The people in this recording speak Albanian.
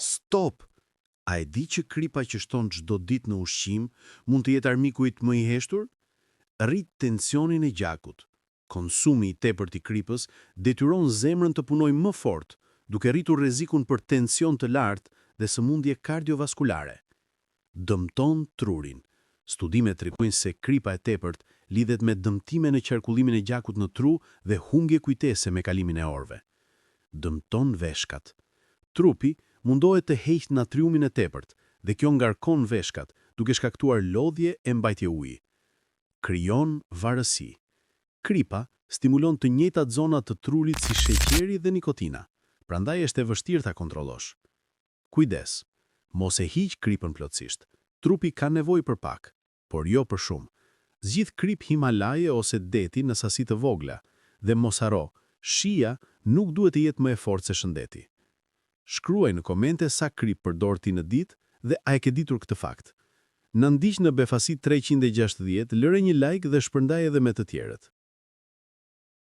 Stop! A e di që kripa që shton çdo ditë në ushqim mund të jetë armiku yt më i heshtur? Rrit tensionin e gjakut. Konsumi i tepërt i kripës detyron zemrën të punojë më fort, duke rritur rrezikun për tension të lartë dhe sëmundje kardiovaskulare. Dëmton trurin. Studimet tregojnë se kripa e tepërt lidhet me dëmtime në qarkullimin e gjakut në tru dhe humbje kujtese me kalimin e orëve. Dëmton veshkat. Trupi mundohet të heqë natriumin e tepërt dhe kjo ngarkon veshkat, duke shkaktuar lodhje e mbajtje uji. Krijon varësi. Kripa stimulon të njëjtat zona të trurit si sheqeri dhe nikotina, prandaj është e vështirë ta kontrollosh. Kujdes! Mos e hiq kripën plotësisht. Trupi ka nevojë për pak, por jo për shumë. Zgjidh kripë Himalaje ose deti në sasi të vogla dhe mos harro, shija nuk duhet të jetë më e fortë se shëndeti. Shkruaj në komente sa kripë përdor ti në ditë dhe a e ke ditur këtë fakt. Na ndiq në Befasi 360, lëre një like dhe shpërndaj edhe me të tjerët.